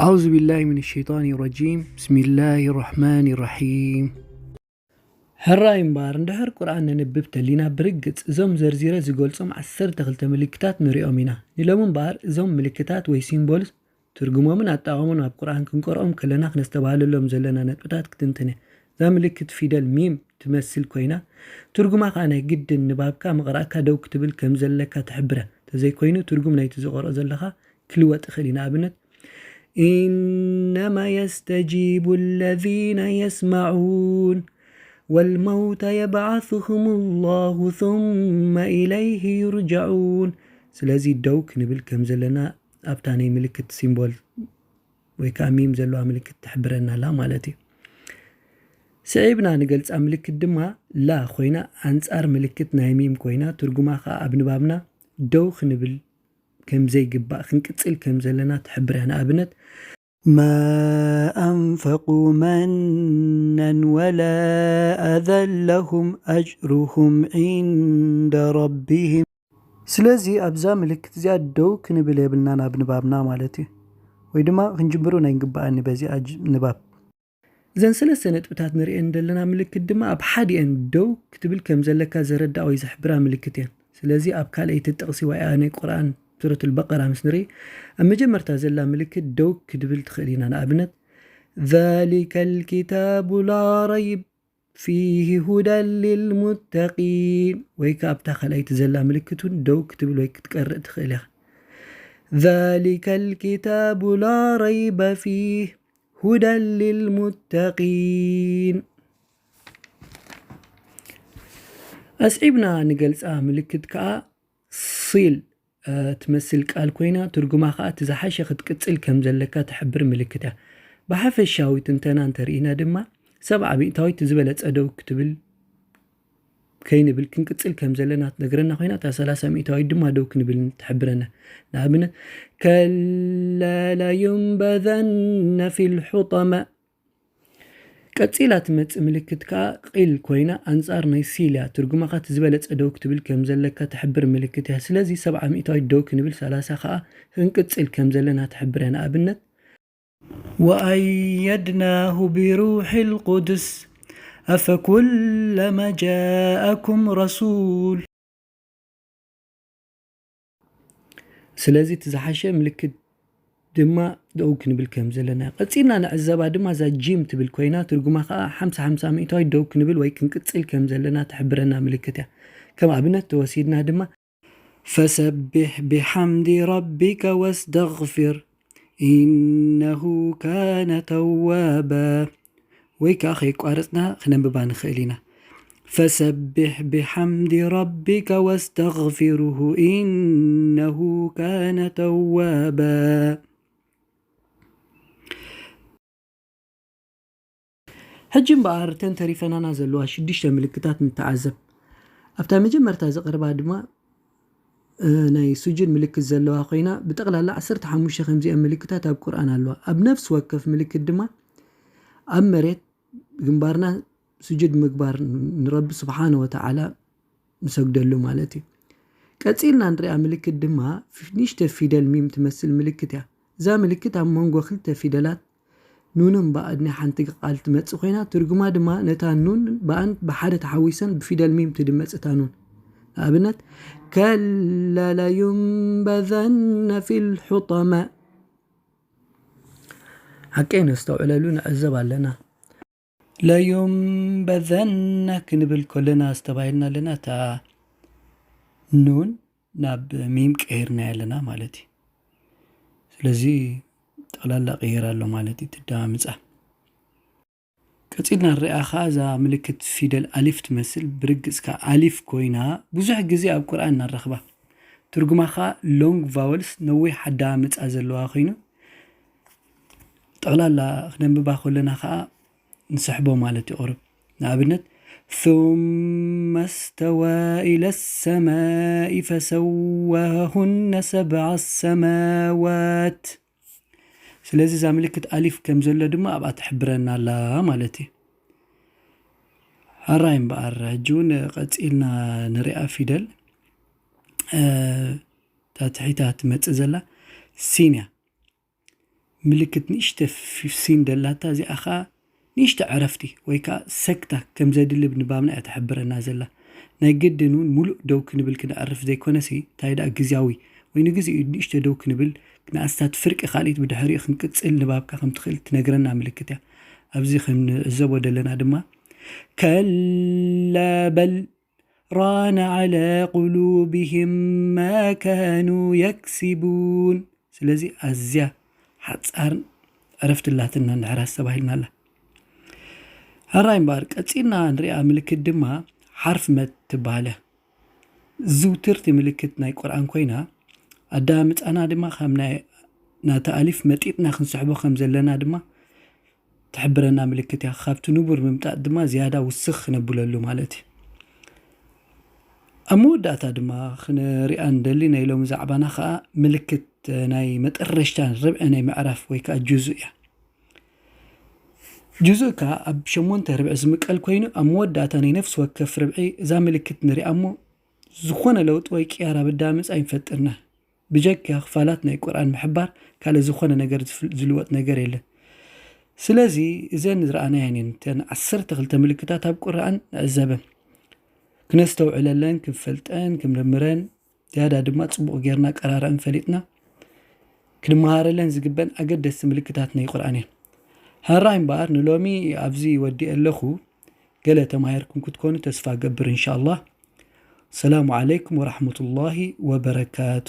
أعوذ بالله من الشيطان الرجيم. بسم الله الرحمن الرحيم. ሕራይ እምበኣር፣ እንድሕር ቁርኣን ነንብብ ተሊና፣ ብርግጽ እዞም ዘርዚረ ዝገልጾም ዓሰርተ ክልተ ምልክታት ንሪኦም ኢና። ንሎሚ እምበኣር፣ እዞም ምልክታት ወይ ሲምቦልስ ትርጉሞምን ኣጠቓቕሞምን ኣብ ቁርኣን ክንቀርኦም ከለና ክነስተብሃለሎም ዘለና ነጥብታት ክትንትን እየ። እዛ ምልክት ፊደል ሚም ትመስል ኮይና፣ ትርጉማ ከኣ ናይ ግድን ንባብካ ምቕራእካ ደው ክትብል ከም ዘለካ ትሕብረ። ተዘይኮይኑ፣ ትርጉም ናይቲ ዝቐርኦ ዘለኻ ክልወጥ ይኽእል እዩ። ንኣብነት፣ إنما يستجيب الذين يسمعون والموتى يبعثهم الله ثم إليه يرجعون። ስለዚ ደው ክንብል ከም ዘለና ኣብታ ናይ ምልክት ሲምቦል ወይ ከዓ ሚም ዘለዋ ምልክት ትሕብረና ኣላ ማለት እዩ። ስዒብና ንገልጻ ምልክት ድማ ላ ኮይና፣ ኣንጻር ምልክት ናይ ሚም ኮይና፣ ትርጉማ ከዓ ኣብ ንባብና ደው ክንብል ከም ዘይግባእ፣ ክንቅጽል ከም ዘለና ትሕብር እያ። ንኣብነት፣ ما أنفقوا منا ولا أذى لهم أجرهم عند ربهم። ስለዚ ኣብዛ ምልክት እዚኣ ደው ክንብል የብልናን ኣብ ንባብና ማለት እዩ። ወይ ድማ ክንጅምሩ ናይ ግባኣኒ በዚኣ ጅ-፣ ንባብ። እዘን ሰለስተ ነጥብታት ንርእየን ዘለና ምልክት ድማ ኣብ ሓዲአን ደው ክትብል ከም ዘለካ ዘረድኣ ወይ ዝሕብራ ምልክት እየን። ስለዚ ኣብ ካልኣይቲ ጥቕሲ ወይ ኣያ ናይ ቁርኣን ሱረቱል በቀራ ምስ ንርኢ፣ ኣብ መጀመርታ ዘላ ምልክት ደው ክትብል ትኽእል ኢና። ንኣብነት፣ ذلك الكتاب لا ريب فيه هدى للمتقين ወይ ከኣ ኣብታ ካልኣይቲ ዘላ ምልክት እውን ደው ክትብል ወይ ክትቀርእ ትኽእል ኢኻ። ذلك الكتاب لا ريب فيه هدى للمتقين። ኣስዒብና ንገልጻ ምልክት ከኣ ሲል፣ እ፣ ትመስል ቃል ኮይና፣ ትርጉማ ከኣ እቲ ዝሓሸ ክትቅጽል ከም ዘለካ ትሕብር ምልክት እያ። ብሓፈሻዊ ትንተና እንተርኢና ድማ፣ ሰብዓ ሚእታዊት ዝበለጸ ደው ክትብል ከይንብል ክንቅጽል ከም ዘለና ትነግረና ኮይና፣ እታ ሰላሳ ሚእታዊት ድማ ደው ክንብል ትሕብረና። ንኣብነት፣ كلا لينبذن في الحطمة። ቀጺላ ትመጽእ ምልክት ከኣ ቂል ኮይና፣ ኣንጻር ናይ ሲል እያ። ትርጉማ ከኣ እቲ ዝበለጸ ደው ክትብል ከም ዘለካ ትሕብር ምልክት እያ። ስለዚ፣ ሰብዓ ሚእታዊት ደው ክንብል፣ ሰላሳ ከኣ ክንቅጽል ከም ዘለና ትሕብር እያ። ንኣብነት፣ وأيدناه بروح القدس أفكلما جاءكم رسول. ስለዚ እቲ ዝሓሸ ምልክት ድማ ደው ክንብል ከም ዘለና። ቀጺልና ንዕዘባ ድማ እዛ ጂም ትብል ኮይና፣ ትርጉማ ከኣ ሓምሳ ሓምሳ ሚእታዊት ደው ክንብል ወይ ክንቅጽል ከም ዘለና ትሕብረና ምልክት እያ። ከም ኣብነት ተወሲድና ድማ፣ فسبح بحمد ربك واستغفر إنه كان توابا። ወይ ከኣ ከየቋረጽና ክነንብባ ንኽእል ኢና። فسبح بحمد ربك واستغفره إنه كان توابا. ሕጂ እምበኣር እተን ተሪፈናና ዘለዋ ሽዱሽተ ምልክታት ንተዓዘብ። ኣብታ መጀመርታ ዝቐርባ ድማ፣ እ፣ ናይ ሱጁድ ምልክት ዘለዋ ኮይና፣ ብጠቕላላ ዓሰርተ ሓሙሽተ ከምዚኣን ምልክታት ኣብ ቁርኣን ኣለዋ። ኣብ ነፍሲ ወከፍ ምልክት ድማ ኣብ መሬት ግንባርና ሱጁድ ምግባር ንረቢ ስብሓነ ወተዓላ ንሰግደሉ ማለት እዩ። ቀጺልና ንሪኣ ምልክት ድማ ፍ-፣ ንእሽተ ፊደል ሚም ትመስል ምልክት እያ። እዛ ምልክት ኣብ መንጎ ክልተ ፊደላት ኑንን ባእን ናይ ሓንቲ ቃል ትመጽእ ኮይና፣ ትርጉማ ድማ ነታ ኑን ባእን ብሓደ ተሓዊሰን ብፊደል ሚም ትድመጽ እታ ኑን። ንኣብነት፣ كلا لينبذن في الحطمة። ሓቀይ ነስተውዕለሉ ንዕዘብ ኣለና። ለዩንበዘነ ክንብል ከለና ኣስተባሂልና ኣለና፣ እታ ኑን ናብ ሚም ቀይርናያ ኣለና ማለት እዩ። ስለዚ ጠቕላላ ቀይር ኣሎ ማለት እዩ፣ ትደማምጻ። ቀጺልና ንሪኣ ኸኣ እዛ ምልክት ፊደል ኣሊፍ ትመስል፣ ብርግጽ ከኣ ኣሊፍ ኮይና ብዙሕ ግዜ ኣብ ቁርኣን ኢና ንረኽባ። ትርጉማ ኸኣ ሎንግ ቫወልስ፣ ነዊሕ ኣደማምጻ ዘለዋ ኮይኑ፣ ጠቕላላ ክነንብባ ከለና ኸኣ ንስሕቦ ማለት እዩ ቁሩብ። ንኣብነት፣ ثم استوى إلى السماء فسواهن سبع سماوات። ስለዚ እዛ ምልክት ኣሊፍ ከም ዘሎ ድማ ኣብኣ ትሕብረና ኣላ ማለት እዩ። ሕራይ እምበኣር፣ ሕጂ እውን ቀጺልና ንሪኣ ፊደል፣ እ፣ እታ ትሒታ ትመጽእ ዘላ ሲን እያ። ምልክት ንእሽተ ፊፍሲን ደላታ፣ እዚኣ ኸዓ ንእሽተ ዕረፍቲ ወይ ከዓ ሰክታ ከም ዘድሊ ብንባብና እያ ትሕብረና ዘላ። ናይ ግድን እውን ሙሉእ ደው ክንብል ክንዕርፍ ዘይኮነሲ፣ እንታይ ደኣ ግዝያዊ ወይ ንግዜኡ ንእሽተ ደው ክንብል፣ ንኣስታት ፍርቂ ካልኢት ብድሕሪኡ ክንቅጽል ንባብካ ከም ትኽእል ትነግረና ምልክት እያ። ኣብዚ ከም ንዕዘቦ ዘለና ድማ፣ ከላ በል ራነ ዓላ ቁሉብህም ማ ካኑ የክሲቡን። ስለዚ ኣዝያ ሓጻር ዕረፍቲ ኣላትና፣ ንሕራስ ተባሂልና ኣላ። ሕራይ እምበኣር ቀጺልና ንሪኣ ምልክት ድማ ሓርፍ መድ ትበሃል እያ። ዝውትርቲ ምልክት ናይ ቁርኣን ኮይና፣ ኣዳምጻና ድማ ካብ ናይ ናታ ኣሊፍ መጢጥና ክንስሕቦ ከም ዘለና ድማ ትሕብረና ምልክት እያ። ካብቲ ንቡር ምምጣጥ ድማ ዝያዳ ውስኽ ክነብለሉ ማለት እዩ። ኣብ መወዳእታ ድማ ክንሪኣ ንደሊ ናይ ሎሚ ዛዕባና ኸኣ ምልክት ናይ መጠረሽታ ርብዒ ናይ ምዕራፍ ወይ ከኣ ጁዙእ እያ። ጁዙእ ከኣ ኣብ ሸሞንተ ርብዒ ዝምቀል ኮይኑ፣ ኣብ መወዳእታ ናይ ነፍሲ ወከፍ ርብዒ እዛ ምልክት ንሪኣ እሞ፣ ዝኾነ ለውጢ ወይ ቅያር ኣብ ኣዳምጻ ኣይንፈጥርና። ብጀካ ክፋላት ናይ ቁርኣን ምሕባር ካልእ ዝኾነ ነገር ዝፍል-፣ ዝልወጥ ነገር የለን። ስለዚ እዘን ዝረኣናየን እየን፣ እተን ዓሰርተ ክልተ ምልክታት ኣብ ቁርኣን ንዕዘበን። ክነስተውዕለለን፣ ክንፈልጠን፣ ክንምርምረን፣ ዝያዳ ድማ ጽቡቕ ጌርና ቀራርአን ፈሊጥና ክንመሃረለን ዝግበን ኣገደስቲ ምልክታት ናይ ቁርኣን እየን። ሕራይ እምበኣር ንሎሚ ኣብዚ ወዲኤ ኣለኹ። ገለ ተማሂርኩም ክትኮኑ ተስፋ እገብር እንሻኣላህ። ሰላሙ ዓለይኩም ወራሕመቱላሂ ወበረካቱ።